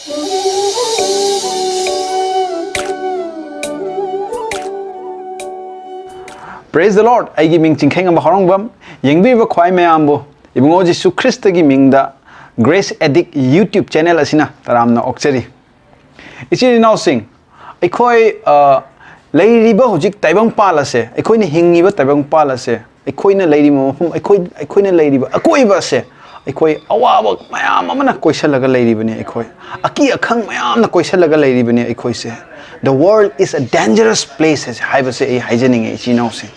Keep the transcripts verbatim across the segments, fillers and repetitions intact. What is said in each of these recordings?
Praise the Lord! ꯑꯩꯒꯤ ꯃꯤꯡ ꯆꯤꯡꯈꯩꯉꯝꯕ ꯍꯥꯎꯔꯣꯡꯕꯝ꯫ ꯌꯦꯡꯕꯤꯔꯤꯕ ꯈ꯭ꯋꯥꯏ ꯃꯌꯥꯝꯕꯨ ꯏꯕꯨꯡꯉꯣ ꯖꯤꯁꯨ ꯈ꯭ꯔꯤꯁꯇꯒꯤ ꯃꯤꯡꯗ Grace Addict YouTube channel ꯑꯁꯤꯅ ꯇꯔꯥꯝꯅ ꯑꯣꯛꯆꯔꯤ꯫ ꯏꯆꯤꯜ ꯏꯅꯥꯎꯁꯤꯡ, ꯑꯩꯈꯣꯏ, ꯑ, ꯂꯩꯔꯤꯕ ꯍꯧꯖꯤꯛ ꯇꯥꯏꯕꯪꯄꯥꯜ ꯑꯁꯦ, ꯑꯩꯈꯣꯏꯅ ꯍꯤꯡꯉꯤꯕ ꯇꯥꯏꯕꯪꯄꯥꯜ ꯑꯁꯦ, ꯑꯩꯈꯣꯏꯅ ꯂꯩꯔꯤꯕ ꯃꯐꯝ, ꯑꯩꯈꯣꯏ, ꯑꯩꯈꯣꯏꯅ ꯂꯩꯔꯤꯕ ꯑꯀꯣꯏꯕ ꯑꯁꯦ, ꯑꯩꯈꯣꯏ ꯑꯋꯥꯕ ꯃꯌꯥꯝ ꯑꯃꯅ ꯀꯣꯏꯁꯜꯂꯒ ꯂꯩꯔꯤꯕꯅꯤ꯫ ꯑꯩꯈꯣꯏ ꯑꯀꯤ ꯑꯈꯪ ꯃꯌꯥꯝꯅ ꯀꯣꯏꯁꯜꯂꯒ ꯂꯩꯔꯤꯕꯅꯤ꯫ ꯑꯩꯈꯣꯏꯁꯦ, "The world is a dangerous place" ꯍꯥꯏꯁꯦ, ꯍꯥꯏꯕꯁꯦ ꯑꯩ ꯍꯥꯏꯖꯅꯤꯡꯉꯦ, ꯏꯆꯤꯜ ꯏꯅꯥꯎꯁꯤꯡ꯫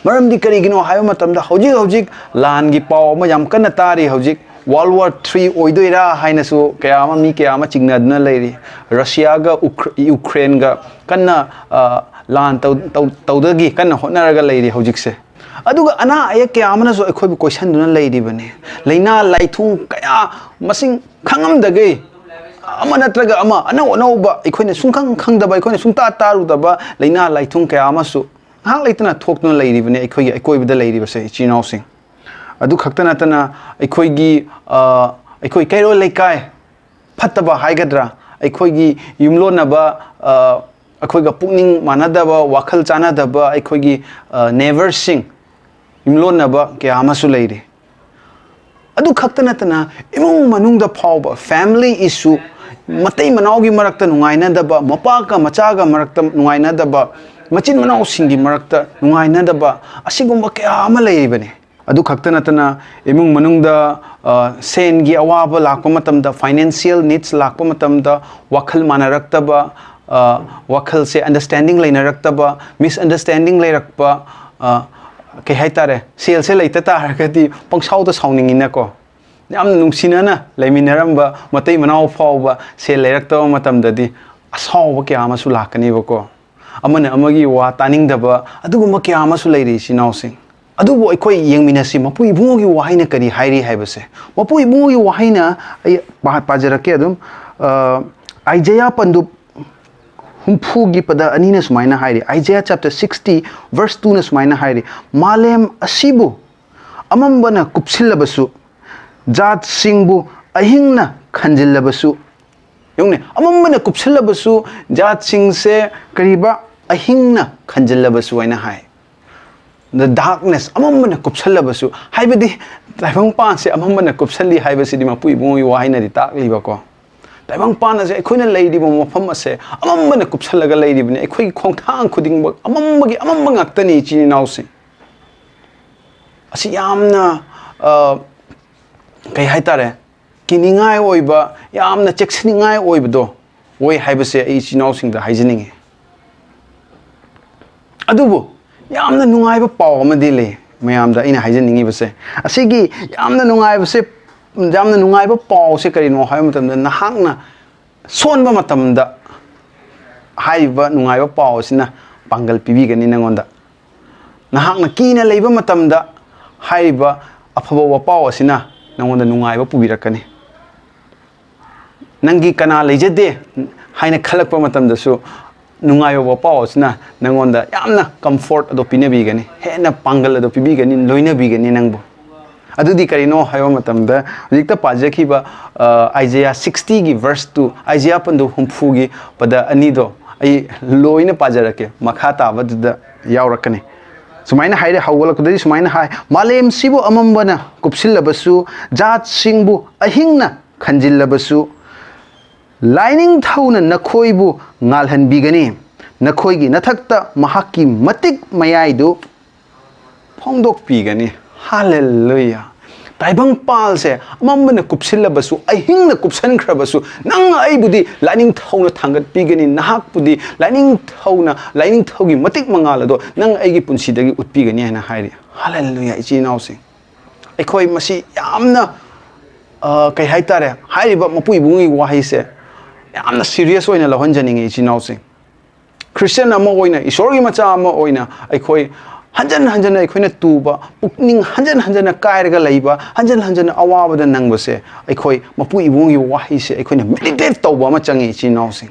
ꯃꯔꯝꯗꯤ ꯀꯔꯤꯒꯤꯅꯣ ꯍꯥꯏꯕ ꯃꯇꯝꯗ, ꯍꯧꯖꯤꯛ ꯍꯧꯖꯤꯛ ꯂꯥꯟꯒꯤ ꯄꯥꯎ ꯑꯃ ꯌꯥꯝ ꯀꯟꯅ ꯇꯥꯔꯤ꯫ ꯍꯧꯖꯤꯛ World War Three ꯑꯣꯏꯗꯣꯏꯔꯥ ꯍꯥꯏꯅꯁꯨ ꯀꯌꯥ ꯑꯃ, ꯃꯤ ꯀꯌꯥ ꯑꯃ ꯆꯤꯡꯅꯗꯨꯅ ꯂꯩꯔꯤ꯫ ꯔꯁꯤꯌꯥꯒ ꯎꯈ꯭ꯔ-, ꯌꯨꯀ꯭ꯔꯦꯟꯒ ꯀꯟꯅ, ꯑ, ꯂꯥꯟ ꯇꯧ-, ꯇꯧ-, ꯇꯧꯗꯒꯤ ꯀꯟꯅ ꯍꯣꯠꯅꯔꯒ ꯂꯩꯔꯤ ꯍꯧꯖꯤꯛꯁꯦ꯫ ꯑꯗꯨꯒ ꯑꯅꯥ ꯑꯌꯦꯛ ꯀꯌꯥ ꯑꯃꯅꯁꯨ ꯑꯩꯈꯣꯏꯕꯨ ꯀꯣꯏꯁꯟꯗꯨꯅ ꯂꯩꯔꯤꯕꯅꯤ꯫ ꯂꯥꯏꯅꯥ ꯂꯥꯏꯊꯨꯡ ꯀꯌꯥ, ꯃꯁꯤꯡ ꯈꯪꯉꯝꯗꯒꯩ, ꯑꯃ ꯅꯠꯇ꯭ꯔꯒ ꯑꯃ, ꯑꯅꯧ ꯑꯅꯧꯕ, ꯑꯩꯈꯣꯏꯅ ꯁꯨꯡꯈꯪ ꯈꯪꯗꯕ, ꯑꯩꯈꯣꯏꯅ ꯁꯨꯡꯇꯥ ꯇꯥꯔꯨꯗꯕ ꯂꯥꯏꯅꯥ ꯂꯥꯏꯊꯨꯡ ꯀꯌꯥ ꯑꯃꯁꯨ ꯉꯥꯏꯍꯥꯛ ꯂꯩꯇꯅ ꯊꯣꯛꯇꯨꯅ ꯂꯩꯔꯤꯕꯅꯤ ꯑꯩꯈꯣꯏꯒꯤ ꯑꯀꯣꯏꯕꯗ ꯂꯩꯔꯤꯕꯁꯦ, ꯏꯆꯤꯜ ꯏꯅꯥꯎꯁꯤꯡ꯫ ꯑꯗꯨ ꯈꯛꯇ ꯅꯠꯇꯅ, ꯑꯩꯈꯣꯏꯒꯤ, ꯑ, ꯑꯩꯈꯣꯏ ꯀꯩꯔꯣꯜ ꯂꯩꯀꯥꯏ ꯐꯠꯇꯕ ꯍꯥꯏꯒꯗ꯭ꯔꯥ, ꯑꯩꯈꯣꯏꯒꯤ ꯌꯨꯝꯂꯣꯟꯅꯕ, ꯑ, ꯑꯩꯈꯣꯏꯒ ꯄꯨꯛꯅꯤꯡ ꯃꯥꯟꯅꯗꯕ, ꯋꯥꯈꯜ ꯆꯥꯟꯅꯗꯕ, ꯑꯩꯈꯣꯏꯒꯤ, ꯑ, neighbourꯁꯤꯡ, ꯌꯨꯝꯂꯣꯟꯅꯕ ꯀꯌꯥ ꯑꯃꯁꯨ ꯂꯩꯔꯤ꯫ ꯑꯗꯨ ꯈꯛꯇ ꯅꯠꯇꯅ, ꯏꯃꯨꯡ ꯃꯅꯨꯡꯗ ꯐꯥꯎꯕ family issue, ꯃꯇꯩ ꯃꯅꯥꯎꯒꯤ ꯃꯔꯛꯇ ꯅꯨꯡꯉꯥꯏꯅꯗꯕ, ꯃꯄꯥꯒ ꯃꯆꯥꯒ ꯃꯔꯛꯇ ꯅꯨꯡꯉꯥꯏꯅꯗꯕ, ꯃꯆꯤꯟ ꯃꯅꯥꯎꯁꯤꯡꯒꯤ ꯃꯔꯛꯇ ꯅꯨꯡꯉꯥꯏꯅꯗꯕ, ꯑꯁꯤꯒꯨꯝꯕ ꯀꯌꯥ ꯑꯃ ꯂꯩꯔꯤꯕꯅꯤ꯫ ꯑꯗꯨ ꯈꯛꯇ ꯅꯠꯇꯅ, ꯏꯃꯨꯡ ꯃꯅꯨꯡꯗ, ꯑ, ꯁꯦꯟꯒꯤ ꯑꯋꯥꯕ ꯂꯥꯛꯄ ꯃꯇꯝꯗ, financial needs ꯂꯥꯛꯄ ꯃꯇꯝꯗ, ꯋꯥꯈꯜ ꯃꯥꯟꯅꯔꯛꯇꯕ, ꯑ, ꯋꯥꯈꯜꯁꯦ understanding ꯂꯩꯅꯔꯛꯇꯕ, misunderstanding ꯂꯩꯔꯛꯄ, ꯑ, ꯀꯩ ꯍꯥꯏꯇꯥꯔꯦ, ꯁꯦꯜꯁꯦ ꯂꯩꯇ ꯇꯥꯔꯒꯗꯤ ꯄꯪꯁꯥꯎꯗ ꯁꯥꯎꯅꯤꯡꯉꯤꯅꯀꯣ꯫ ꯌꯥꯝꯅ ꯅꯨꯡꯁꯤꯅꯅ ꯂꯩꯃꯤꯟꯅꯔꯝꯕ ꯃꯇꯩ ꯃꯅꯥꯎ ꯐꯥꯎꯕ ꯁꯦꯜ ꯂꯩꯔꯛꯇꯕ ꯃꯇꯝꯗꯗꯤ ꯑꯁꯥꯎꯕ ꯀꯌꯥ ꯑꯃꯁꯨ ꯂꯥꯛꯀꯅꯦꯕꯀꯣ꯫ ꯑꯃꯅ ꯑꯃꯒꯤ ꯋꯥ ꯇꯥꯅꯤꯡꯗꯕ, ꯑꯗꯨꯒꯨꯝꯕ ꯀꯌꯥ ꯑꯃꯁꯨ ꯂꯩꯔꯤ, ꯏꯆꯤꯟ ꯏꯅꯥꯎꯁꯤꯡ꯫ ꯑꯗꯨꯕꯨ ꯑꯩꯈꯣꯏ ꯌꯦꯡꯃꯤꯟꯅꯁꯤ, ꯃꯄꯨ ꯏꯕꯨꯡꯉꯣꯒꯤ ꯋꯥꯍꯩꯅ ꯀꯔꯤ ꯍꯥꯏꯔꯤ ꯍꯥꯏꯕꯁꯦ꯫ ꯃꯄꯨ ꯏꯕꯨꯡꯉꯣꯒꯤ ꯋꯥꯍꯩꯅ ꯑꯩ ꯄꯥ-, ꯄꯥꯖꯔꯛꯀꯦ ꯑꯗꯨꯝ꯫ ꯑ, ꯑꯥꯏꯖꯌꯥ ꯄꯟꯗꯨꯞ ꯍꯨꯝꯐꯨꯒꯤ ꯄꯗ ꯑꯅꯤꯅ ꯁꯨꯃꯥꯏꯅ ꯍꯥꯏꯔꯤ, Isaiah chapter sixty verse twoꯅ ꯁꯨꯃꯥꯏꯅ ꯍꯥꯏꯔꯤ, "ꯃꯥꯂꯦꯝ ꯑꯁꯤꯕꯨ ꯑꯃꯝꯕꯅ ꯀꯨꯞꯁꯤꯜꯂꯕꯁꯨ, ꯖꯥꯠꯁꯤꯡꯕꯨ ꯑꯍꯤꯡꯅ ꯈꯟꯖꯤꯜꯂꯕꯁꯨ, ꯌꯦꯡꯉꯨꯅꯦ, "ꯑꯃꯝꯕꯅ ꯀꯨꯞꯁꯜꯂꯕꯁꯨ, ꯖꯥꯠꯁꯤꯡꯁꯦ ꯀꯔꯤꯕ, ꯑꯍꯤꯡꯅ ꯈꯟꯖꯤꯜꯂꯕꯁꯨ" ꯍꯥꯏꯅ ꯍꯥꯏ꯫ "The darkness", ꯑꯃꯝꯕꯅ ꯀꯨꯞꯁꯜꯂꯕꯁꯨ, ꯍꯥꯏꯕꯗꯤ ꯇꯥꯏꯕꯪꯄꯥꯟꯁꯦ ꯑꯃꯝꯕꯅ ꯀꯨꯞꯁꯜꯂꯤ ꯍꯥꯏꯕꯁꯤꯗꯤ ꯃꯄꯨ ꯏꯕꯨꯡꯉꯣꯒꯤ ꯋꯥꯍꯩꯅꯗꯤ ꯇꯥꯛꯂꯤꯕꯀꯣ꯫ ꯇꯥꯏꯕꯪꯄꯥꯟ ꯑꯁꯦ, ꯑꯩꯈꯣꯏꯅ ꯂꯩꯔꯤꯕ ꯃꯐꯝ ꯑꯁꯦ ꯑꯃꯝꯕꯅ ꯀꯨꯞꯁꯜꯂꯒ ꯂꯩꯔꯤꯕꯅꯤ꯫ ꯑꯩꯈꯣꯏꯒꯤ ꯈꯣꯡꯊꯥꯡ ꯈꯨꯗꯤꯡꯃꯛ ꯑꯃꯝꯕꯒꯤ ꯑꯃꯝꯕ ꯉꯥꯛꯇꯅꯤ, ꯏꯆꯤꯟ ꯏꯅꯥꯎꯁꯤꯡ꯫ ꯑꯁꯤ ꯌꯥꯝꯅ, ꯑ, ꯀꯩ ꯍꯥꯏꯇꯥꯔꯦ, ꯀꯤꯅꯤꯡꯉꯥꯏ ꯑꯣꯏꯕ, ꯌꯥꯝꯅ ꯆꯦꯛꯁꯤꯟꯅꯤꯡꯉꯥꯏ ꯑꯣꯏꯕꯗꯣ ꯑꯣꯏ ꯍꯥꯏꯕꯁꯦ ꯑꯩ ꯏꯆꯤꯟ ꯏꯅꯥꯎꯁꯤꯡꯗ ꯍꯥꯏꯖꯅꯤꯡꯉꯤ꯫ ꯑꯗꯨꯕꯨ ꯌꯥꯝꯅ ꯅꯨꯡꯉꯥꯏꯕ ꯄꯥꯎ ꯑꯃꯗꯤ ꯂꯩ ꯃꯌꯥꯝꯗ ꯑꯩꯅ ꯍꯥꯏꯖꯅꯤꯡꯉꯤꯕꯁꯦ꯫ ꯑꯁꯤꯒꯤ ꯌꯥꯝꯅ ꯅꯨꯡꯉꯥꯏꯕꯁꯦ, ꯌꯥꯝꯅ ꯅꯨꯡꯉꯥꯏꯕ ꯄꯥꯎꯁꯦ ꯀꯔꯤꯅꯣ ꯍꯥꯏꯕ ꯃꯇꯝꯗ, ꯅꯍꯥꯛꯅ ꯁꯣꯟꯕ ꯃꯇꯝꯗ ꯍꯥꯏꯔꯤꯕ ꯅꯨꯡꯉꯥꯏꯕ ꯄꯥꯎ ꯑꯁꯤꯅ ꯄꯥꯡꯒꯜ ꯄꯤꯕꯤꯒꯅꯤ ꯅꯉꯣꯟꯗ꯫ ꯅꯍꯥꯛꯅ ꯀꯤꯅ ꯂꯩꯕ ꯃꯇꯝꯗ ꯍꯥꯏꯔꯤꯕ ꯑꯐꯕ ꯋꯥꯄꯥꯎ ꯑꯁꯤꯅ ꯅꯉꯣꯟꯗ ꯅꯨꯡꯉꯥꯏꯕ ꯄꯨꯕꯤꯔꯛꯀꯅꯤ꯫ ꯅꯪꯒꯤ ꯀꯅꯥ ꯂꯩꯖꯗꯦ ꯍꯥꯏꯅ ꯈꯜꯂꯛꯄ ꯃꯇꯝꯗꯁꯨ ꯅꯨꯡꯉꯥꯏꯕ ꯋꯥꯄꯥꯎ ꯑꯁꯤꯅ ꯅꯪꯉꯣꯟꯗ ꯌꯥꯝꯅ comfort ꯑꯗꯣ ꯄꯤꯅꯕꯤꯒꯅꯤ, ꯍꯦꯟꯅ ꯄꯥꯡꯒꯜ ꯑꯗꯣ ꯄꯤꯕꯤꯒꯅꯤ, ꯂꯣꯏꯅꯕꯤꯒꯅꯤ ꯅꯪꯕꯨ꯫ ꯑꯗꯨꯗꯤ ꯀꯔꯤꯅꯣ ꯍꯥꯏꯕ ꯃꯇꯝꯗ, ꯍꯧꯖꯤꯛꯇ ꯄꯥꯖꯈꯤꯕ, ꯑ, Isaiah sixty ꯒꯤ verse two, Isaiah ꯄꯟꯗꯨ ꯍꯨꯝꯐꯨꯒꯤ ꯄꯗ ꯑꯅꯤꯗꯣ ꯑꯩ ꯂꯣꯏꯅ ꯄꯥꯖꯔꯛꯀꯦ, ꯃꯈꯥ ꯇꯥꯕꯗꯨꯗ ꯌꯥꯎꯔꯛꯀꯅꯤ꯫ ꯁꯨꯃꯥꯏꯅ ꯍꯥꯏꯔꯦ, ꯍꯧꯒꯠꯂꯛꯄꯗꯗꯤ ꯁꯨꯃꯥꯏꯅ ꯍꯥꯏ, "ꯃꯥꯂꯦꯝꯁꯤꯕꯨ ꯑꯃꯝꯕꯅ ꯀꯨꯞꯁꯤꯜꯂꯕꯁꯨ, ꯖꯥꯠꯁꯤꯡꯕꯨ ꯑꯍꯤꯡꯅ ꯈꯟꯖꯤꯜꯂꯕꯁꯨ, ꯂꯥꯏꯅꯤꯡꯊꯧꯅ ꯅꯈꯣꯏꯕꯨ ꯉꯥꯜꯍꯟꯕꯤꯒꯅꯤ, ꯅꯈꯣꯏꯒꯤ ꯅꯊꯛꯇ ꯃꯍꯥꯛꯀꯤ ꯃꯇꯤꯛ ꯃꯌꯥꯏꯗꯨ ꯐꯣꯡꯗꯣꯛꯄꯤꯒꯅꯤ꯫" ꯍꯥꯂꯦꯂꯨꯌꯥ! ꯇꯥꯏꯕꯪꯄꯥꯜꯁꯦ ꯑꯃꯝꯕꯅ ꯀꯨꯞꯁꯤꯜꯂꯕꯁꯨ, ꯑꯍꯤꯡꯅ ꯀꯨꯞꯁꯟꯈ꯭ꯔꯕꯁꯨ, ꯅꯪ ꯑꯩꯕꯨꯗꯤ ꯂꯥꯏꯅꯤꯡꯊꯧꯅ ꯊꯥꯡꯒꯠꯄꯤꯒꯅꯤ, ꯅꯍꯥꯛꯄꯨꯗꯤ ꯂꯥꯏꯅꯤꯡꯊꯧꯅ, ꯂꯥꯏꯅꯤꯡꯊꯧꯒꯤ ꯃꯇꯤꯛ ꯃꯉꯥꯜ ꯑꯗꯣ ꯅꯪ ꯑꯩꯒꯤ ꯄꯨꯟꯁꯤꯗꯒꯤ ꯎꯠꯄꯤꯒꯅꯤ ꯍꯥꯏꯅ ꯍꯥꯏꯔꯤ꯫ ꯍꯥꯂꯦꯂꯨꯌꯥ, ꯏꯆꯤꯟ ꯏꯅꯥꯎꯁꯤꯡ! ꯑꯩꯈꯣꯏ ꯃꯁꯤ ꯌꯥꯝꯅ, ꯑ, ꯀꯩ ꯍꯥꯏꯇꯥꯔꯦ, ꯍꯥꯏꯔꯤꯕ ꯃꯄꯨ ꯏꯕꯨꯡꯒꯤ ꯋꯥꯍꯩꯁꯦ ꯌꯥꯝꯅ serious ꯑꯣꯏꯅ ꯂꯧꯍꯟꯖꯅꯤꯡꯉꯤ, ꯏꯆꯤꯟ ꯏꯅꯥꯎꯁꯤꯡ꯫ ꯈ꯭ꯔꯤꯁꯇꯤꯌꯥꯟ ꯑꯃ ꯑꯣꯏꯅ, ꯏꯁꯣꯔꯒꯤ ꯃꯆꯥ ꯑꯃ ꯑꯣꯏꯅ, ꯑꯩꯈꯣꯏ ꯍꯟꯖꯟ ꯍꯟꯖꯟꯅ ꯑꯩꯈꯣꯏꯅ ꯇꯨꯕ, ꯄꯨꯛꯅꯤꯡ ꯍꯟꯖꯟ ꯍꯟꯖꯟꯅ ꯀꯥꯏꯔꯒ ꯂꯩꯕ, ꯍꯟꯖꯟ ꯍꯟꯖꯟꯅ ꯑꯋꯥꯕꯗ ꯅꯪꯕꯁꯦ, ꯑꯩꯈꯣꯏ ꯃꯄꯨ ꯏꯕꯨꯡꯒꯤ ꯋꯥꯍꯩꯁꯦ ꯑꯩꯈꯣꯏꯅ meditate ꯇꯧꯕ ꯑꯃ ꯆꯪꯉꯤ, ꯏꯆꯤꯟ ꯏꯅꯥꯎꯁꯤꯡ꯫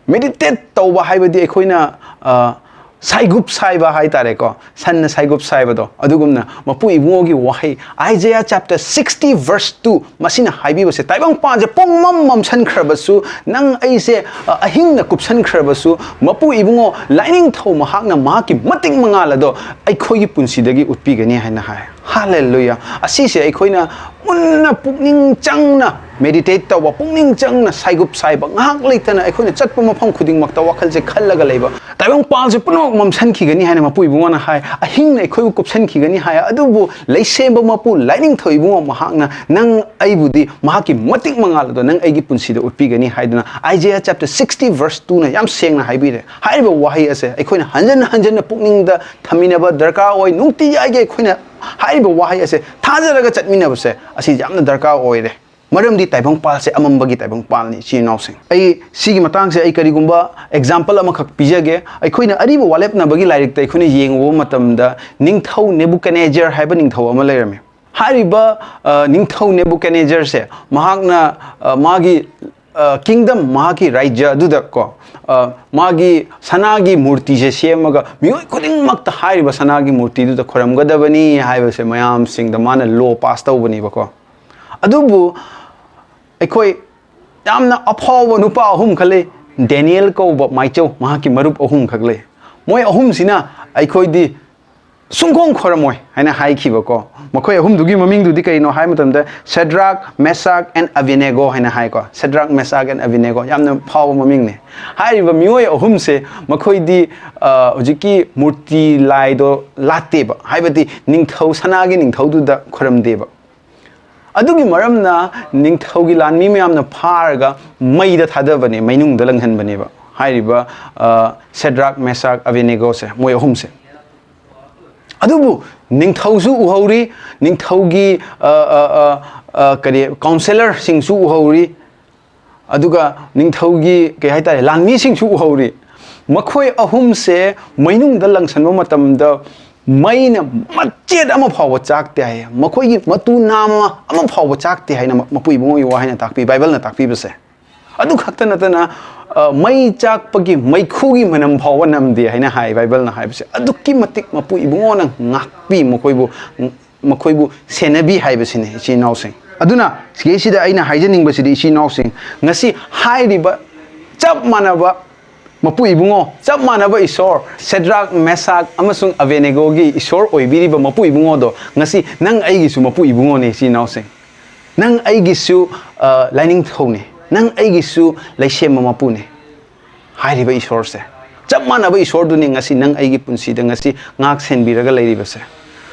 Meditate ꯇꯧꯕ ꯍꯥꯏꯕꯗꯤ ꯑꯩꯈꯣꯏꯅ, ꯑ, ꯁꯥꯏꯒꯨꯞ ꯁꯥꯏꯕ ꯍꯥꯏꯇꯥꯔꯦꯀꯣ, ꯁꯟꯅ ꯁꯥꯏꯒꯨꯞ ꯁꯥꯏꯕꯗꯣ꯫ ꯑꯗꯨꯒꯨꯝꯅ ꯃꯄꯨ ꯏꯕꯨꯡꯉꯣꯒꯤ ꯋꯥꯍꯩ, Isaiah chapter sixty verse two, ꯃꯁꯤꯅ ꯍꯥꯏꯕꯤꯕꯁꯦ, ꯇꯥꯏꯕꯪꯄꯥꯟꯁꯦ ꯄꯨꯡꯃꯝ ꯃꯝꯁꯟꯈ꯭ꯔꯕꯁꯨ, ꯅꯪ ꯑꯩꯁꯦ, ꯑ, ꯑꯍꯤꯡꯅ ꯀꯨꯞꯁꯟꯈ꯭ꯔꯕꯁꯨ, ꯃꯄꯨ ꯏꯕꯨꯡꯉꯣ ꯂꯥꯏꯅꯤꯡꯊꯧ ꯃꯍꯥꯛꯅ ꯃꯍꯥꯛꯀꯤ ꯃꯇꯤꯛ ꯃꯉꯥꯜ ꯑꯗꯣ ꯑꯩꯈꯣꯏꯒꯤ ꯄꯨꯟꯁꯤꯗꯒꯤ ꯎꯠꯄꯤꯒꯅꯤ ꯍꯥꯏꯅ ꯍꯥꯏ꯫ ꯍꯥꯂꯦꯂꯨꯌꯥ! ꯑꯁꯤꯁꯦ ꯑꯩꯈꯣꯏꯅ ꯃꯨꯟꯅ ꯄꯨꯛꯅꯤꯡ ꯆꯪꯅ meditate ꯇꯧꯕ, ꯄꯨꯛꯅꯤꯡ ꯆꯪꯅ ꯁꯥꯏꯒꯨꯞ ꯁꯥꯏꯕ, ꯉꯥꯏꯍꯥꯛ ꯂꯩꯇꯅ ꯑꯩꯈꯣꯏꯅ ꯆꯠꯄ ꯃꯐꯝ ꯈꯨꯗꯤꯡꯃꯛꯇ ꯋꯥꯈꯜꯁꯦ ꯈꯜꯂꯒ ꯂꯩꯕ, ꯇꯥꯏꯕꯪꯄꯥꯟꯁꯦ ꯄꯨꯝꯅꯃꯛ ꯃꯝꯁꯟꯈꯤꯒꯅꯤ ꯍꯥꯏꯅ ꯃꯄꯨ ꯏꯕꯨꯡꯉꯣꯅ ꯍꯥꯏ, ꯑꯍꯤꯡꯅ ꯑꯩꯈꯣꯏꯕꯨ ꯀꯨꯞꯁꯟꯈꯤꯒꯅꯤ ꯍꯥꯏ, ꯑꯗꯨꯕꯨ ꯂꯩꯁꯦꯝꯕ ꯃꯄꯨ ꯂꯥꯏꯅꯤꯡꯊꯧ ꯏꯕꯨꯡꯉꯣ ꯃꯍꯥꯛꯅ ꯅꯪ ꯑꯩꯕꯨꯗꯤ ꯃꯍꯥꯛꯀꯤ ꯃꯇꯤꯛ ꯃꯉꯥꯜ ꯑꯗꯣ ꯅꯪ ꯑꯩꯒꯤ ꯄꯨꯟꯁꯤꯗ ꯎꯠꯄꯤꯒꯅꯤ ꯍꯥꯏꯗꯨꯅ Isaiah chapter sixty verse two ꯅ ꯌꯥꯝ ꯁꯦꯡꯅ ꯍꯥꯏꯕꯤꯔꯦ꯫ ꯍꯥꯏꯔꯤꯕ ꯋꯥꯍꯩ ꯑꯁꯦ ꯑꯩꯈꯣꯏꯅ ꯍꯟꯖꯟ ꯍꯟꯖꯟꯅ ꯄꯨꯛꯅꯤꯡꯗ ꯊꯝꯃꯤꯟꯅꯕ ꯗꯔꯀꯥꯔ ꯑꯣꯏ꯫ ꯅꯨꯡꯇꯤꯖꯥꯏꯒꯤ ꯑꯩꯈꯣꯏꯅ ꯍꯥꯏꯔꯤꯕ ꯋꯥꯍꯩ ꯑꯁꯦ ꯊꯥꯖꯔꯒ ꯆꯠꯃꯤꯟꯅꯕꯁꯦ ꯑꯁꯤ ꯌꯥꯝꯅ ꯗꯔꯀꯥꯔ ꯑꯣꯏꯔꯦ꯫ ꯃꯔꯝꯗꯤ ꯇꯥꯏꯕꯪꯄꯥꯜꯁꯦ ꯑꯃꯝꯕꯒꯤ ꯇꯥꯏꯕꯪꯄꯥꯜꯅꯤ, ꯏꯆꯤꯟ ꯏꯅꯥꯎꯁꯤꯡ꯫ ꯑꯩ ꯁꯤꯒꯤ ꯃꯇꯥꯡꯁꯦ ꯑꯩ ꯀꯔꯤꯒꯨꯝꯕ example ꯑꯃꯈꯛ ꯄꯤꯖꯒꯦ꯫ ꯑꯩꯈꯣꯏꯅ ꯑꯔꯤꯕ ꯋꯥꯂꯦꯞꯅꯕꯒꯤ ꯂꯥꯏꯔꯤꯛꯇ ꯑꯩꯈꯣꯏꯅ ꯌꯦꯡꯉꯨꯕ ꯃꯇꯝꯗ ꯅꯤꯡꯊꯧ ꯅꯦꯕꯨꯀꯅꯦꯖꯔ ꯍꯥꯏꯕ ꯅꯤꯡꯊꯧ ꯑꯃ ꯂꯩꯔꯝꯃꯤ꯫ ꯍꯥꯏꯔꯤꯕ, ꯑ, ꯅꯤꯡꯊꯧ ꯅꯦꯕꯨꯀꯅꯦꯖꯔꯁꯦ ꯃꯍꯥꯛꯅ, ꯑ, ꯃꯥꯒꯤ, ꯑ, kingdom, ꯃꯍꯥꯛꯀꯤ ꯔꯥꯖ꯭ꯌ ꯑꯗꯨꯗ ꯀꯣ, ꯑ, ꯃꯥꯒꯤ ꯁꯅꯥꯒꯤ ꯃꯨꯔꯇꯤꯁꯦ ꯁꯦꯝꯃꯒ ꯃꯤꯑꯣꯏ ꯈꯨꯗꯤꯡꯃꯛꯇ ꯍꯥꯏꯔꯤꯕ ꯁꯅꯥꯒꯤ ꯃꯨꯔꯇꯤꯗꯨꯗ ꯈꯣꯏꯔꯝꯒꯗꯕꯅꯤ ꯍꯥꯏꯕꯁꯦ ꯃꯌꯥꯝꯁꯤꯡꯗ ꯃꯥꯅ law pass ꯇꯧꯕꯅꯦꯕꯀꯣ꯫ ꯑꯗꯨꯕꯨ ꯑꯩꯈꯣꯏ ꯌꯥꯝꯅ ꯑꯐꯥꯎꯕ ꯅꯨꯄꯥ ꯑꯍꯨꯝꯈꯛ ꯂꯩ꯫ ꯗꯦꯅꯤꯌꯦꯜ ꯀꯧꯕ ꯃꯥꯏꯆꯧ, ꯃꯍꯥꯛꯀꯤ ꯃꯔꯨꯞ ꯑꯍꯨꯝꯈꯛ ꯂꯩ꯫ ꯃꯣꯏ ꯑꯍꯨꯝꯁꯤꯅ ꯑꯩꯈꯣꯏꯗꯤ ꯁꯨꯡꯈꯣꯡ ꯈꯣꯏꯔꯝꯃꯣꯏ ꯍꯥꯏꯅ ꯍꯥꯏꯈꯤꯕꯀꯣ꯫ ꯃꯈꯣꯏ ꯑꯍꯨꯝꯗꯨꯒꯤ ꯃꯃꯤꯡꯗꯨꯗꯤ ꯀꯔꯤꯅꯣ ꯍꯥꯏꯕ ꯃꯇꯝꯗ Shadrach, Meshach and Abednego ꯍꯥꯏꯅ ꯍꯥꯏꯀꯣ꯫ Shadrach, Meshach and Abednego, ꯌꯥꯝꯅ ꯐꯥꯎꯕ ꯃꯃꯤꯡꯅꯦ꯫ ꯍꯥꯏꯔꯤꯕ ꯃꯤꯑꯣꯏ ꯑꯍꯨꯝꯁꯦ ꯃꯈꯣꯏꯗꯤ, ꯑ, ꯍꯧꯖꯤꯛꯀꯤ ꯃꯨꯔꯇꯤ ꯂꯥꯏꯗꯣ ꯂꯥꯠꯇꯦꯕ, ꯍꯥꯏꯕꯗꯤ ꯅꯤꯡꯊꯧ, ꯁꯅꯥꯒꯤ ꯅꯤꯡꯊꯧꯗꯨꯗ ꯈꯣꯏꯔꯝꯗꯦꯕ꯫ ꯑꯗꯨꯒꯤ ꯃꯔꯝꯅ ꯅꯤꯡꯊꯧꯒꯤ ꯂꯥꯟꯃꯤ ꯃꯌꯥꯝꯅ ꯐꯥꯔꯒ ꯃꯩꯗ ꯊꯥꯗꯕꯅꯦ, ꯃꯩꯅꯨꯡꯗ ꯂꯪꯍꯟꯕꯅꯦꯕ ꯍꯥꯏꯔꯤꯕ, ꯑ, Shadrach, Meshach, Abednego ꯁꯦ, ꯃꯣꯏ ꯑꯍꯨꯝꯁꯦ꯫ ꯑꯗꯨꯕꯨ ꯅꯤꯡꯊꯧꯁꯨ ꯎꯍꯧꯔꯤ, ꯅꯤꯡꯊꯧꯒꯤ, ꯑ, ꯑ, ꯑ, ꯑ, ꯀꯔꯤ, councillor ꯁꯤꯡꯁꯨ ꯎꯍꯧꯔꯤ, ꯑꯗꯨꯒ ꯅꯤꯡꯊꯧꯒꯤ, ꯀꯩ ꯍꯥꯏꯇꯥꯔꯦ, ꯂꯥꯟꯃꯤꯁꯤꯡꯁꯨ ꯎꯍꯧꯔꯤ꯫ ꯃꯈꯣꯏ ꯑꯍꯨꯝꯁꯦ ꯃꯩꯅꯨꯡꯗ ꯂꯪꯁꯟꯕ ꯃꯇꯝꯗ ꯃꯩꯅ ꯃꯆꯦꯠ ꯑꯃ ꯐꯥꯎꯕ ꯆꯥꯛꯇꯦ ꯍꯥꯏꯌꯦ꯫ ꯃꯈꯣꯏꯒꯤ ꯃꯇꯨ ꯅꯥꯝꯃ ꯑꯃ ꯐꯥꯎꯕ ꯆꯥꯛꯇꯦ ꯍꯥꯏꯅ ꯃ-, ꯃꯄꯨ ꯏꯕꯨꯡꯉꯣꯒꯤ ꯋꯥꯍꯩꯅ ꯇꯥꯛꯄꯤ, ꯕꯥꯏꯕꯜꯅ ꯇꯥꯛꯄꯤꯕꯁꯦ꯫ ꯑꯗꯨ ꯈꯛꯇ ꯅꯠꯇꯅ ꯑ, "ꯃꯩ ꯆꯥꯛꯄꯒꯤ ꯃꯩꯈꯨꯒꯤ ꯃꯅꯝ ꯐꯥꯎꯕ ꯅꯝꯗꯦ" ꯍꯥꯏꯅ ꯍꯥꯏ ꯕꯥꯏꯕꯜꯅ ꯍꯥꯏꯕꯁꯦ꯫ ꯑꯗꯨꯛꯀꯤ ꯃꯇꯤꯛ ꯃꯄꯨ ꯏꯕꯨꯡꯉꯣꯅ ꯉꯥꯛꯄꯤ, ꯃꯈꯣꯏꯕꯨ, ꯃꯈꯣꯏꯕꯨ ꯁꯦꯟꯅꯕꯤ ꯍꯥꯏꯕꯁꯤꯅꯦ, ꯏꯆꯤꯟ ꯏꯅꯥꯎꯁꯤꯡ꯫ ꯑꯗꯨꯅ ꯁꯤꯒꯤꯁꯤꯗ ꯑꯩꯅ ꯍꯥꯏꯖꯅꯤꯡꯕꯁꯤꯗꯤ, ꯏꯆꯤꯟ ꯏꯅꯥꯎꯁꯤꯡ, ꯉꯁꯤ ꯍꯥꯏꯔꯤꯕ ꯆꯞ ꯃꯥꯟꯅꯕ ꯃꯄꯨ ꯏꯕꯨꯡꯉꯣ, ꯆꯞ ꯃꯥꯟꯅꯕ ꯏꯁꯣꯔ, ꯁꯦꯗ꯭ꯔꯥꯛ, ꯃꯦꯁꯥꯛ ꯑꯃꯁꯨꯡ ꯑꯕꯦꯅꯦꯒꯣꯒꯤ ꯏꯁꯣꯔ ꯑꯣꯏꯕꯤꯔꯤꯕ ꯃꯄꯨ ꯏꯕꯨꯡꯉꯣꯗꯣ ꯉꯁꯤ ꯅꯪ ꯑꯩꯒꯤꯁꯨ ꯃꯄꯨ ꯏꯕꯨꯡꯉꯣꯅꯦ, ꯏꯆꯤꯟ ꯏꯅꯥꯎꯁꯤꯡ꯫ ꯅꯪ ꯑꯩꯒꯤꯁꯨ, ꯑ, ꯂꯥꯏꯅꯤꯡꯊꯧꯅꯦ꯫ ꯅꯪ ꯑꯩꯒꯤꯁꯨ ꯂꯩꯁꯦꯝꯕ ꯃꯄꯨꯅꯦ꯫ ꯍꯥꯏꯔꯤꯕ ꯏꯁꯣꯔꯁꯦ, ꯆꯞ ꯃꯥꯟꯅꯕ ꯏꯁꯣꯔꯗꯨꯅꯤ ꯉꯁꯤ ꯅꯪ ꯑꯩꯒꯤ ꯄꯨꯟꯁꯤꯗ ꯉꯁꯤ ꯉꯥꯛ ꯁꯦꯟꯕꯤꯔꯒ ꯂꯩꯔꯤꯕꯁꯦ꯫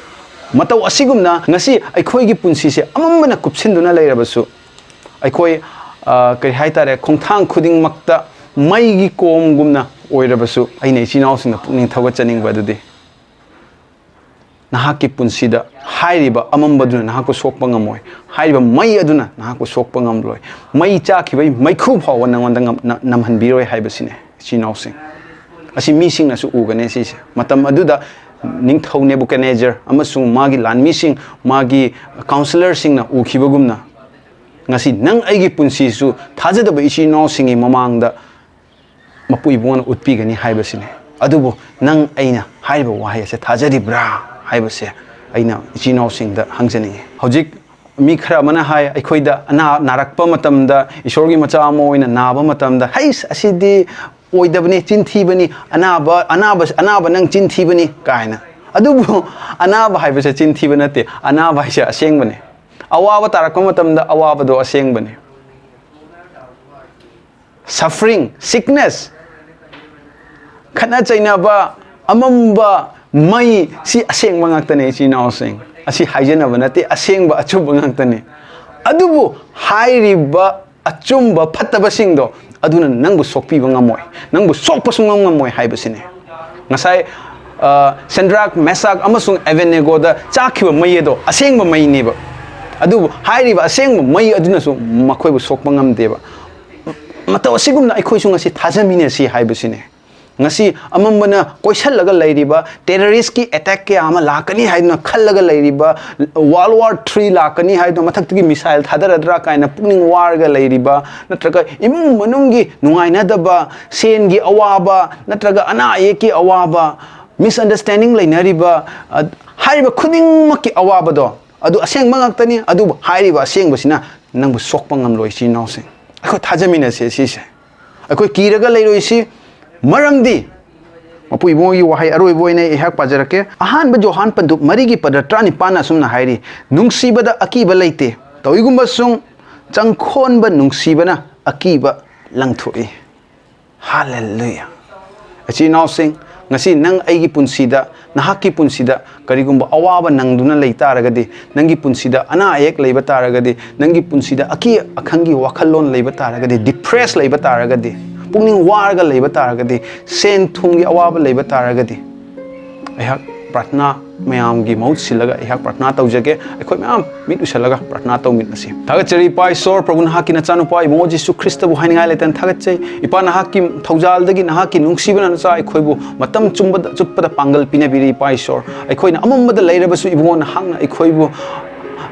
ꯃꯇꯧ ꯑꯁꯤꯒꯨꯝꯅ ꯉꯁꯤ ꯑꯩꯈꯣꯏꯒꯤ ꯄꯨꯟꯁꯤꯁꯦ ꯑꯃꯝꯕꯅ ꯀꯨꯞꯁꯤꯟꯗꯨꯅ ꯂꯩꯔꯕꯁꯨ, ꯑꯩꯈꯣꯏ, ꯑ, ꯀꯔꯤ ꯍꯥꯏꯇꯥꯔꯦ, ꯈꯣꯡꯊꯥꯡ ꯈꯨꯗꯤꯡꯃꯛꯇ ꯃꯩꯒꯤ ꯀꯣꯝꯒꯨꯝꯅ ꯑꯣꯏꯔꯕꯁꯨ, ꯑꯩꯅ ꯏꯆꯤꯟ ꯏꯅꯥꯎꯁꯤꯡꯗ ꯄꯨꯛꯅꯤꯡ ꯊꯧꯒꯠꯆꯅꯤꯡꯕ ꯑꯗꯨꯗꯤ, ꯅꯍꯥꯛꯀꯤ ꯄꯨꯟꯁꯤꯗ ꯍꯥꯏꯔꯤꯕ ꯑꯃꯝꯕꯗꯨꯅ ꯅꯍꯥꯛꯄꯨ ꯁꯣꯛꯄ ꯉꯝꯃꯣꯏ꯫ ꯍꯥꯏꯔꯤꯕ ꯃꯩ ꯑꯗꯨꯅ ꯅꯍꯥꯛꯄꯨ ꯁꯣꯛꯄ ꯉꯝꯂꯣꯏ꯫ ꯃꯩ ꯆꯥꯛꯈꯤꯕꯒꯤ ꯃꯩꯈꯨ ꯐꯥꯎꯕ ꯅꯉꯣꯟꯗ ꯉꯝ-, ꯅ-, ꯅꯝꯍꯟꯕꯤꯔꯣꯏ ꯍꯥꯏꯕꯁꯤꯅꯦ, ꯏꯆꯤꯟ ꯏꯅꯥꯎꯁꯤꯡ꯫ ꯑꯁꯤ ꯃꯤꯁꯤꯡꯅꯁꯨ ꯎꯒꯅꯤ ꯁꯤꯁꯦ꯫ ꯃꯇꯝ ꯑꯗꯨꯗ ꯅꯤꯡꯊꯧ ꯅꯦꯕꯨꯀꯗꯅꯦꯖꯔ ꯑꯃꯁꯨꯡ ꯃꯥꯒꯤ ꯂꯥꯟꯃꯤꯁꯤꯡ, ꯃꯥꯒꯤ ꯀꯥꯎꯟꯁꯤꯂꯔꯁꯤꯡꯅ ꯎꯈꯤꯕꯒꯨꯝꯅ, ꯉꯁꯤ ꯅꯪ ꯑꯩꯒꯤ ꯄꯨꯟꯁꯤꯁꯨ ꯊꯥꯖꯗꯕ ꯏꯆꯤꯟ ꯏꯅꯥꯎꯁꯤꯡꯒꯤ ꯃꯃꯥꯡꯗ ꯃꯄꯨ ꯏꯕꯨꯡꯉꯣꯅ ꯎꯠꯄꯤꯒꯅꯤ ꯍꯥꯏꯕꯁꯤꯅꯤ꯫ ꯑꯗꯨꯕꯨ ꯅꯪ ꯑꯩꯅ ꯍꯥꯏꯔꯤꯕ ꯋꯥꯍꯩ ꯑꯁꯦ ꯊꯥꯖꯔꯤꯕ꯭ꯔꯥ ꯍꯥꯏꯕꯁꯦ ꯑꯩꯅ ꯏꯆꯤꯟ ꯏꯅꯥꯎꯁꯤꯡꯗ ꯍꯪꯖꯅꯤꯡꯉꯤ꯫ ꯍꯧꯖꯤꯛ ꯃꯤ ꯈꯔ ꯑꯃꯅ ꯍꯥꯏ, ꯑꯩꯈꯣꯏꯗ ꯑꯅꯥ-, ꯅꯥꯔꯛꯄ ꯃꯇꯝꯗ, ꯏꯁꯣꯔꯒꯤ ꯃꯆꯥ ꯑꯃ ꯑꯣꯏꯅ ꯅꯥꯕ ꯃꯇꯝꯗ, "ꯍꯩꯁ, ꯑꯁꯤꯗꯤ ꯑꯣꯏꯗꯕꯅꯤ, ꯆꯤꯟꯊꯤꯕꯅꯤ, ꯑꯅꯥꯕ, ꯑꯅꯥꯕ, ꯑꯅꯥꯕ ꯅꯪ ꯆꯤꯟꯊꯤꯕꯅꯤ" ꯀꯥꯏꯅ꯫ ꯑꯗꯨꯕꯨ ꯑꯅꯥꯕ ꯍꯥꯏꯕꯁꯦ ꯆꯤꯟꯊꯤꯕ ꯅꯠꯇꯦ, ꯑꯅꯥꯕ ꯍꯥꯏꯁꯦ ꯑꯁꯦꯡꯕꯅꯦ꯫ ꯑꯋꯥꯕ ꯇꯥꯔꯛꯄ ꯃꯇꯝꯗ ꯑꯋꯥꯕꯗꯣ ꯑꯁꯦꯡꯕꯅꯦ꯫ Suffering, sickness, ꯈꯠꯅ ꯆꯩꯅꯕ, ꯑꯃꯝꯕ, ꯃꯩ, ꯁꯤ ꯑꯁꯦꯡꯕ ꯉꯥꯛꯇꯅꯦ, ꯏꯆꯤꯟ ꯏꯅꯥꯎꯁꯤꯡ꯫ ꯑꯁꯤ ꯍꯥꯏꯖꯅꯕ ꯅꯠꯇꯦ, ꯑꯁꯦꯡꯕ ꯑꯆꯨꯝꯕ ꯉꯥꯛꯇꯅꯦ꯫ ꯑꯗꯨꯕꯨ ꯍꯥꯏꯔꯤꯕ ꯑꯆꯨꯝꯕ ꯐꯠꯇꯕꯁꯤꯡꯗꯣ ꯑꯗꯨꯅ ꯅꯪꯕꯨ ꯁꯣꯛꯄꯤꯕ ꯉꯝꯃꯣꯏ, ꯅꯪꯕꯨ ꯁꯣꯛꯄ ꯁꯨꯡꯉꯝ ꯉꯝꯃꯣꯏ ꯍꯥꯏꯕꯁꯤꯅꯦ꯫ ꯉꯁꯥꯏ, ꯑ, ꯁꯦꯟꯗ꯭ꯔꯥꯛ, ꯃꯦꯁꯥꯛ ꯑꯃꯁꯨꯡ ꯑꯦꯕꯦꯗꯅꯦꯒꯣꯗ ꯆꯥꯛꯈꯤꯕ ꯃꯩ ꯑꯗꯣ ꯑꯁꯦꯡꯕ ꯃꯩꯅꯦꯕ꯫ ꯑꯗꯨꯕꯨ ꯍꯥꯏꯔꯤꯕ ꯑꯁꯦꯡꯕ ꯃꯩ ꯑꯗꯨꯅꯁꯨ ꯃꯈꯣꯏꯕꯨ ꯁꯣꯛꯄ ꯉꯝꯗꯦꯕ꯫ ꯃꯇꯧ ꯑꯁꯤꯒꯨꯝꯅ ꯑꯩꯈꯣꯏꯁꯨ ꯉꯁꯤ ꯊꯥꯖꯃꯤꯟꯅꯁꯤ ꯍꯥꯏꯕꯁꯤꯅꯦ꯫ ꯉꯁꯤ ꯑꯃꯝꯕꯅ ꯀꯣꯏꯁꯜꯂꯒ ꯂꯩꯔꯤꯕ, terrorist ꯀꯤ attack ꯀꯌꯥ ꯑꯃ ꯂꯥꯛꯀꯅꯤ ꯍꯥꯏꯗꯨꯅ ꯈꯜꯂꯒ ꯂꯩꯔꯤꯕ, World War Three ꯂꯥꯛꯀꯅꯤ ꯍꯥꯏꯗꯨꯅ, ꯃꯊꯛꯇꯒꯤ missile ꯊꯥꯗꯔꯗ꯭ꯔꯥ ꯀꯥꯏꯅ ꯄꯨꯛꯅꯤꯡ ꯋꯥꯔꯒ ꯂꯩꯔꯤꯕ, ꯅꯠꯇ꯭ꯔꯒ ꯏꯃꯨꯡ ꯃꯅꯨꯡꯒꯤ ꯅꯨꯡꯉꯥꯏꯅꯗꯕ, ꯁꯦꯟꯒꯤ ꯑꯋꯥꯕ, ꯅꯠꯇ꯭ꯔꯒ ꯑꯅꯥ ꯑꯌꯦꯛꯀꯤ ꯑꯋꯥꯕ, misunderstanding ꯂꯩꯅꯔꯤꯕ, ꯑ, ꯍꯥꯏꯔꯤꯕ ꯈꯨꯗꯤꯡꯃꯛꯀꯤ ꯑꯋꯥꯕꯗꯣ, ꯑꯗꯨ ꯑꯁꯦꯡꯕ ꯉꯥꯛꯇꯅꯤ꯫ ꯑꯗꯨꯕꯨ ꯍꯥꯏꯔꯤꯕ ꯑꯁꯦꯡꯕꯁꯤꯅ ꯅꯪꯕꯨ ꯁꯣꯛꯄ ꯉꯝꯂꯣꯏ, ꯏꯆꯤꯟ ꯏꯅꯥꯎꯁꯤꯡ꯫ ꯑꯩꯈꯣꯏ ꯊꯥꯖꯃꯤꯟꯅꯁꯦ ꯁꯤꯁꯦ꯫ ꯑꯩꯈꯣꯏ ꯀꯤꯔꯒ ꯂꯩꯔꯣꯏꯁꯤ, ꯃꯔꯝꯗꯤ ꯃꯄꯨ ꯏꯕꯨꯡꯉꯣꯒꯤ ꯋꯥꯍꯩ ꯑꯔꯣꯏꯕ ꯑꯣꯏꯅ ꯑꯩꯍꯥꯛ ꯄꯥꯖꯔꯛꯀꯦ꯫ ꯑꯍꯥꯟꯕ ꯌꯣꯍꯥꯟ ꯄꯟꯗꯨꯞ ꯃꯔꯤꯒꯤ ꯄꯗ ꯇꯔꯥꯅꯤꯄꯥꯟꯅ ꯑꯁꯨꯝꯅ ꯍꯥꯏꯔꯤ, "ꯅꯨꯡꯁꯤꯕꯗ ꯑꯀꯤꯕ ꯂꯩꯇꯦ, ꯇꯧꯏꯒꯨꯝꯕꯁꯨꯡ ꯆꯪꯈꯣꯟꯕ ꯅꯨꯡꯁꯤꯕꯅ ꯑꯀꯤꯕ ꯂꯪꯊꯣꯛꯏ"꯫ ꯍꯥꯂꯦꯂꯨꯌꯥ! ꯏꯆꯤꯟ ꯏꯅꯥꯎꯁꯤꯡ, ꯉꯁꯤ ꯅꯪ ꯑꯩꯒꯤ ꯄꯨꯟꯁꯤꯗ, ꯅꯍꯥꯛꯀꯤ ꯄꯨꯟꯁꯤꯗ ꯀꯔꯤꯒꯨꯝꯕ ꯑꯋꯥꯕ ꯅꯪꯗꯨꯅ ꯂꯩ ꯇꯥꯔꯒꯗꯤ, ꯅꯪꯒꯤ ꯄꯨꯟꯁꯤꯗ ꯑꯅꯥ ꯑꯌꯦꯛ ꯂꯩꯕ ꯇꯥꯔꯒꯗꯤ, ꯅꯪꯒꯤ ꯄꯨꯟꯁꯤꯗ ꯑꯀꯤ ꯑꯈꯪꯒꯤ ꯋꯥꯈꯜꯂꯣꯟ ꯂꯩꯕ ꯇꯥꯔꯒꯗꯤ, depress ꯂꯩꯕ ꯇꯥꯔꯒꯗꯤ, ꯄꯨꯛꯅꯤꯡ ꯋꯥꯔꯒ ꯂꯩꯕ ꯇꯥꯔꯒꯗꯤ, ꯁꯦꯟ ꯊꯨꯝꯒꯤ ꯑꯋꯥꯕ ꯂꯩꯕ ꯇꯥꯔꯒꯗꯤ, ꯑꯩꯍꯥꯛ ꯄ꯭ꯔꯥꯊꯅꯥ ꯃꯌꯥꯝꯒꯤ ꯃꯍꯨꯠ ꯁꯤꯜꯂꯒ ꯑꯩꯍꯥꯛ ꯄ꯭ꯔꯥꯊꯅꯥ ꯇꯧꯖꯒꯦ꯫ ꯑꯩꯈꯣꯏ ꯃꯌꯥꯝ ꯃꯤꯠ ꯎꯏꯁꯜꯂꯒ ꯄ꯭ꯔꯥꯊꯅꯥ ꯇꯧꯃꯤꯟꯅꯁꯤ꯫ ꯊꯥꯒꯠꯆꯔꯤ ꯏꯄꯥ ꯏꯁꯣꯔ, ꯄ꯭ꯔꯚꯨ, ꯅꯍꯥꯛꯀꯤ ꯅꯆꯥꯅꯨꯄꯥ ꯏꯕꯨꯡꯉꯣ ꯖꯤꯁꯨ ꯈ꯭ꯔꯤꯁꯇꯕꯨ ꯍꯥꯏꯅꯤꯡꯉꯥꯏ ꯂꯩꯇꯅ ꯊꯥꯒꯠꯆꯩ꯫ ꯏꯄꯥ, ꯅꯍꯥꯛꯀꯤ ꯊꯧꯖꯥꯜꯗꯒꯤ ꯅꯍꯥꯛꯀꯤ ꯅꯨꯡꯁꯤꯕꯅ ꯅꯆꯥ ꯑꯩꯈꯣꯏꯕꯨ ꯃꯇꯝ ꯆꯨꯝꯕꯗ, ꯆꯨꯞꯄꯗ ꯄꯥꯡꯒꯜ ꯄꯤꯅꯕꯤꯔꯤ ꯏꯄꯥ ꯏꯁꯣꯔ꯫ ꯑꯩꯈꯣꯏꯅ ꯑꯃꯝꯕꯗ ꯂꯩꯔꯕꯁꯨ ꯏꯕꯨꯡꯉꯣ, ꯅꯍꯥꯛꯅ ꯑꯩꯈꯣꯏꯕꯨ,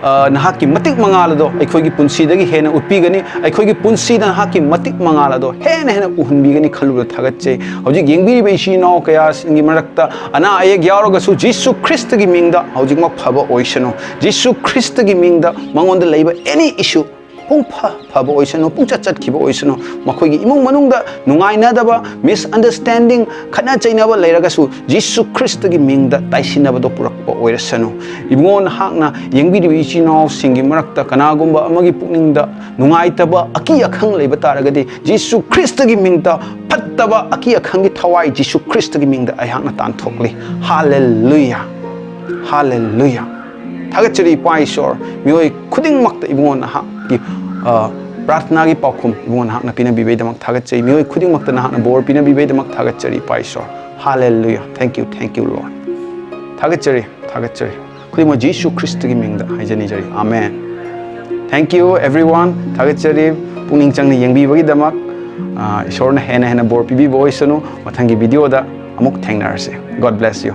ꯑ, ꯅꯍꯥꯛꯀꯤ ꯃꯇꯤꯛ ꯃꯉꯥꯜ ꯑꯗꯣ ꯑꯩꯈꯣꯏꯒꯤ ꯄꯨꯟꯁꯤꯗꯒꯤ ꯍꯦꯟꯅ ꯎꯠꯄꯤꯒꯅꯤ꯫ ꯑꯩꯈꯣꯏꯒꯤ ꯄꯨꯟꯁꯤꯗ ꯅꯍꯥꯛꯀꯤ ꯃꯇꯤꯛ ꯃꯉꯥꯜ ꯑꯗꯣ ꯍꯦꯟꯅ ꯍꯦꯟꯅ ꯎꯍꯟꯕꯤꯒꯅꯤ ꯈꯜꯂꯨꯕꯗ ꯊꯥꯒꯠꯆꯩ꯫ ꯍꯧꯖꯤꯛ ꯌꯦꯡꯕꯤꯔꯤꯕ ꯏꯆꯤꯟ ꯏꯅꯥꯎ ꯀꯌꯥꯁꯤꯡꯒꯤ ꯃꯔꯛꯇ ꯑꯅꯥ ꯑꯌꯦꯛ ꯌꯥꯎꯔꯒꯁꯨ ꯖꯤꯁꯨ ꯈ꯭ꯔꯤꯁꯇꯒꯤ ꯃꯤꯡꯗ ꯍꯧꯖꯤꯛꯃꯛ ꯐꯕ ꯑꯣꯏꯁꯅꯨ꯫ ꯖꯤꯁꯨ ꯈ꯭ꯔꯤꯁꯇꯒꯤ ꯃꯤꯡꯗ ꯃꯉꯣꯟꯗ ꯂꯩꯕ any issue ꯄꯨꯡ ꯐ-, ꯐꯕ ꯑꯣꯏꯁꯅꯨ, ꯄꯨꯡꯆꯠ ꯆꯠꯈꯤꯕ ꯑꯣꯏꯁꯅꯨ, ꯃꯈꯣꯏꯒꯤ ꯏꯃꯨꯡ ꯃꯅꯨꯡꯗ ꯅꯨꯡꯉꯥꯏꯅꯗꯕ, misunderstanding, ꯈꯠꯅ ꯆꯩꯅꯕ ꯂꯩꯔꯒꯁꯨ ꯖꯤꯁꯨ ꯈ꯭ꯔꯤꯁꯇꯒꯤ ꯃꯤꯡꯗ ꯇꯥꯏꯁꯤꯟꯅꯕꯗꯣ ꯄꯨꯔꯛꯄ ꯑꯣꯏꯔꯁꯅꯨ꯫ ꯏꯕꯨꯡꯉꯣ, ꯅꯍꯥꯛꯅ ꯌꯦꯡꯕꯤꯔꯤꯕ ꯏꯆꯤꯟ ꯏꯅꯥꯎꯁꯤꯡꯒꯤ ꯃꯔꯛꯇ ꯀꯅꯥꯒꯨꯝꯕ ꯑꯃꯒꯤ ꯄꯨꯛꯅꯤꯡꯗ ꯅꯨꯡꯉꯥꯏꯇꯕ, ꯑꯀꯤ ꯑꯈꯪ ꯂꯩꯕ ꯇꯥꯔꯒꯗꯤ, ꯖꯤꯁꯨ ꯈ꯭ꯔꯤꯁꯇꯒꯤ ꯃꯤꯡꯗ ꯐꯠꯇꯕ, ꯑꯀꯤ ꯑꯈꯪꯒꯤ ꯊꯋꯥꯏ ꯖꯤꯁꯨ ꯈ꯭ꯔꯤꯁꯇꯒꯤ ꯃꯤꯡꯗ ꯑꯩꯍꯥꯛꯅ ꯇꯥꯟꯊꯣꯛꯂꯤ꯫ ꯍꯥꯂꯦꯂꯨꯌꯥ! ꯍꯥꯂꯦꯂꯨꯌꯥ! ꯊꯥꯒꯠꯆꯔꯤ ꯏꯄꯥ ꯏꯁꯣꯔ, ꯃꯤꯑꯣꯏ ꯈꯨꯗꯤꯡꯃꯛꯇ ꯏꯕꯨꯡꯉꯣ ꯅꯍꯥꯛꯀꯤ, ꯑ, ꯄ꯭ꯔꯥꯊꯅꯥꯒꯤ ꯄꯥꯎꯈꯨꯝ ꯏꯕꯨꯡꯉꯣ ꯅꯍꯥꯛꯅ ꯄꯤꯅꯕꯤꯕꯩꯗꯃꯛ ꯊꯥꯒꯠꯆꯩ꯫ ꯃꯤꯑꯣꯏ ꯈꯨꯗꯤꯡꯃꯛꯇ ꯅꯍꯥꯛꯅ ꯕꯣꯔ ꯄꯤꯅꯕꯤꯕꯩꯗꯃꯛ ꯊꯥꯒꯠꯆꯔꯤ ꯏꯄꯥ ꯏꯁꯣꯔ꯫ Hallelujah. Thank you, thank you, Lord. ꯊꯥꯒꯠꯆꯔꯤ, ꯊꯥꯒꯠꯆꯔꯤ꯫ ꯈꯨꯗꯤꯡꯃꯛ ꯖꯤꯁꯨ ꯈ꯭ꯔꯤꯁꯇꯒꯤ ꯃꯤꯡꯗ ꯍꯥꯏꯖꯅꯤꯡꯖꯔꯤ꯫ Amen. Thank you, everyone. ꯊꯥꯒꯠꯆꯔꯤ ꯄꯨꯛꯅꯤꯡ ꯆꯪꯅ ꯌꯦꯡꯕꯤꯕꯒꯤꯗꯃꯛ꯫ ꯑ, ꯏꯁꯣꯔꯅ ꯍꯦꯟꯅ ꯍꯦꯟꯅ ꯕꯣꯔ ꯄꯤꯕꯤꯕ ꯑꯣꯏꯁꯅꯨ꯫ ꯃꯊꯪꯒꯤ video ꯗ ꯑꯃꯨꯛ ꯊꯦꯡꯅꯔꯁꯤ꯫ God bless you.